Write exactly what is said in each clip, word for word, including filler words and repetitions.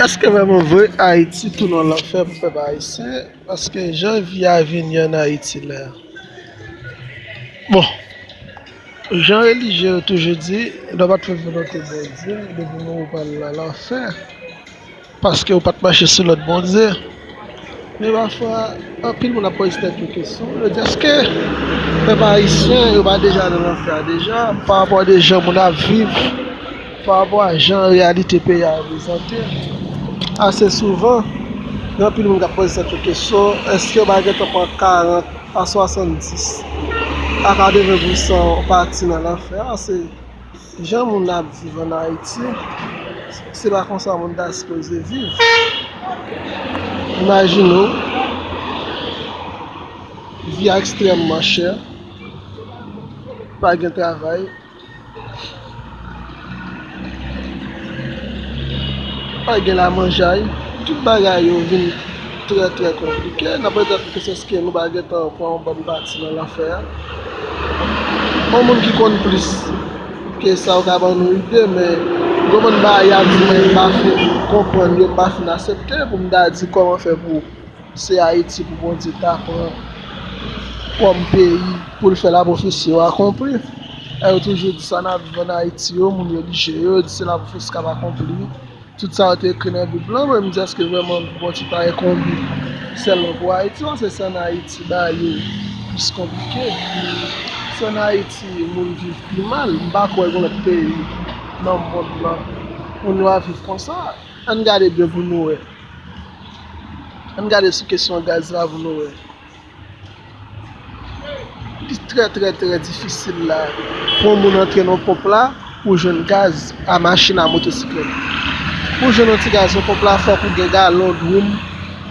Èske vrèman vre Ayiti tounen yon lanfè pou pèp ayisyen? Paske jan vi a vini ann Ayiti la. Bon, jan relijye yo toujou di, lè w pa t fè volonte Bondye, depi w mouri w pral nan lanfè. Paske w pa t mache sou lòd Bondye. Men pafwa, anpil moun ap poze tèt yo kesyon. Yo di, èske pèp ayisyen yo pa deja nan lanfè a deja? Pa rapò de jan moun ap viv, pa rapò a jan reyalite peyi a prezante. Ase souvan, gen anpil moun k ap poze tèt yo kesyon, èske yo pa gentan pran karant a swasanndis a katreven pousan pati nan lanfè a? Se jan moun ap viv ann Ayiti, se pa konsa moun ta sipoze viv. Imajine w, vi a ekstrèmman chè, pa gen travay, pa gen lamanjay, tout bagay yo vin trè, trè konplike. N ap poze tèt nou kesyon, èske nou pa gentan pran yon bòn pati nan lanfè a? Yon moun ki konn plis ke sa, ou ka ban nou ide, men gen yon bann bagay y ap di mwen, m pa fin konprann yo, m pa fin aksepte pou m ta di kòman fè pou se Ayiti pou Bondye ta pran kòm peyi pou l fè lapwofesi yo akonpli. E yo toujou di sa n ap viv ann Ayiti yo, moun relijye yo, yo di se lapwofesi k ap akonpli. Tout sa yo te ekri nan Bib lan, mwen m di, èske vrèman Bondye ta enkonbe sèlman pou Ayiti? Paske si ann Ayiti bagay yo plis konplike, si ann Ayiti moun viv pi mal, m pa kwè gen lòt peyi nan mond lan moun yo ap viv konsa. Ann gade byen pou nou wè. Ann gade sou kesyon gaz la pou nou wè. Li trè, trè, trè difisil la pou yon moun antre nan ponp la pou jwenn gaz a machin, a motosiklèt. Pou jwenn yon ti gaz nan ponp la, fòk ou gen galon, dwoum,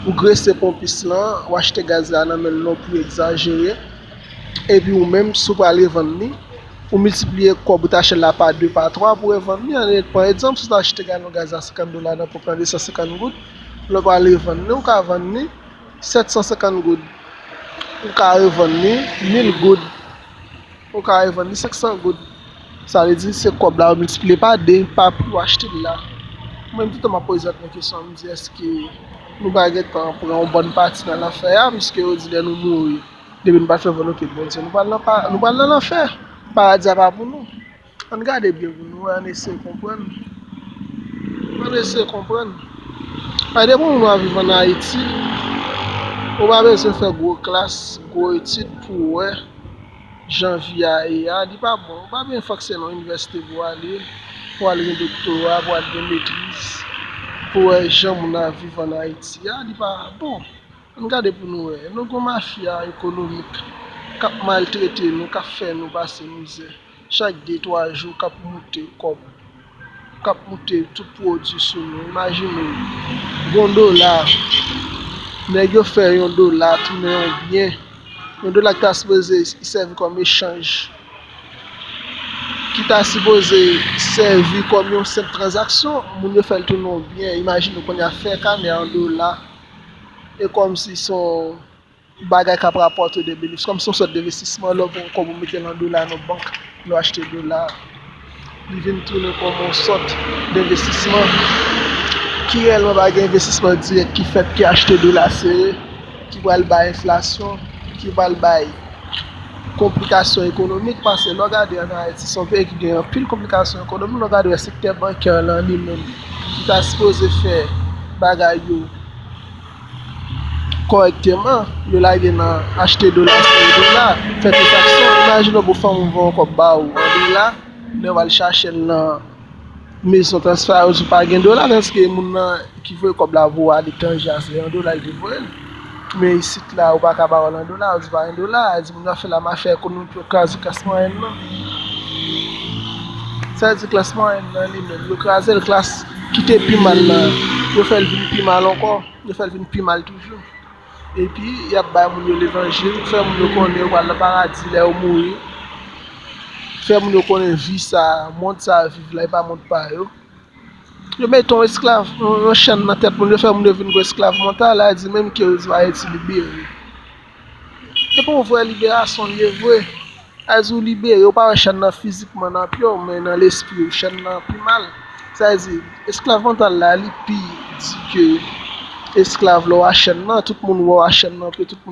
ou grese ponpis lan, ou achte gaz la nan men l nan yon pri egzajere. Epi ou menm, si w pral revann li, ou miltipliye kòb ou t achte l la pa de, pa twa pou revann li. Ann pran egzanp, si w ta achte galon gaz a senkant dola nan ponp lan, de san senkant goud, lè w pral revann li, ou ka vann li sèt san senkant goud. Ou ka revann li mil goud. Ou ka revann li senk san goud. Sa vle di, se kòb la yo miltipliye pa de, pa pri w achte l la. Mwen menm, toutan m ap poze tèt mwen kesyon, m di, èske nou pa gentan pran yon bòn pati nan lanfè a, piske yo di lè nou mouri, depi nou pa fè volonte Bondye, nou pral nan pa-, nou pral nan lanfè. Paradi a pa pou nou. Ann gade byen pou nou wè, ann eseye konprann. Ann eseye konprann. Paske depi yon moun ap viv ann Ayiti, ou pa bezwen fè gwo klas, gwo etid pou w wè jan vi a ye a, li pa bon. Ou pa bezwen fòk se nan inivèsite pou w ale, pou w al gen doktora, pou w al gen metriz, pou w wè jan moun ap viv ann Ayiti a, li pa bon. Ann gade pou nou wè. Nou gen yon mafya ekonomik k ap maltrete nou, k ap fè nou pase mizè. Chak de, twa jou, k ap moute kòb, k ap moute tout pwodui sou nou. Imajine w, gen yon dola, nèg yo fè yon dola tounen yon byen. Yon dola ki ta sipoze sèvi kòm echanj, ki ta sipoze sèvi kòm yon senp tranzaksyon, moun yo fè l tounen yon byen. Imajine w kounye a fè kanè an dola. E kòmsi se yon bagay k ap rapòte de benefis, kòmsi yon sòt denvestisman, lè w pran kòb ou mete l an dola nan bank, lè w achte dola, li vin tounen kòm yon sòt denvestisman ki reyèlman pa gen envestisman dirèk ki fèt, ki achte dola sere, ki pral bay enflasyon, ki pral bay konplikasyon ekonomik, paske lè w gade ann Ayiti, se yon peyi ki gen anpil konplikasyon ekonomik. Lè w gade wè sektè bankè lan li menm, ki ta sipoze fè bagay yo kòrèkteman, yo lage nan achte dola, sere dola, fè tranzaksyon. Imajine w pou fanm ou voye yon kòb ba ou an dola, lè w al chache l nan mezon transfè a, yo di w pa gen dola, tandis ke moun nan ki voye kòb la pou ou aletranje a, se an dola l te voye l. Men isit la, ou pa ka ba yo l an dola, yo di w pa gen dola, sa vle di moun yo ap fè la mafya ekonomik, yo kraze klas mwayèn nan. Sa vle di klas mwayèn nan li menm, yo kraze l, klas ki te pi mal lan, yo fè l vin pi mal ankò, yo fè l vin pi mal toujou. Epi, y ap bay moun yo levanjil, fè moun yo konnen yo pral nan paradi lè yo mouri, fè moun yo konnen vi sa, mond sa y ap viv la, e pa mond pa yo. Yo mete yon esklav, yon, yon chenn nan tèt moun, yo fè moun yo vin gwo esklav mantal, sa vle di menm ke yo di Ayiti libere. Se pa yon vrè liberasyon li ye vre. Sa vle di ou libere, ou pa wè chenn nan fizikman nan pye w, men nan lespri w, chenn nan pi mal. Sa vle di, esklav mantal la, li pi Di ke esklav la w a chèn nan, tout moun wè w a chèn nan, ke tout moun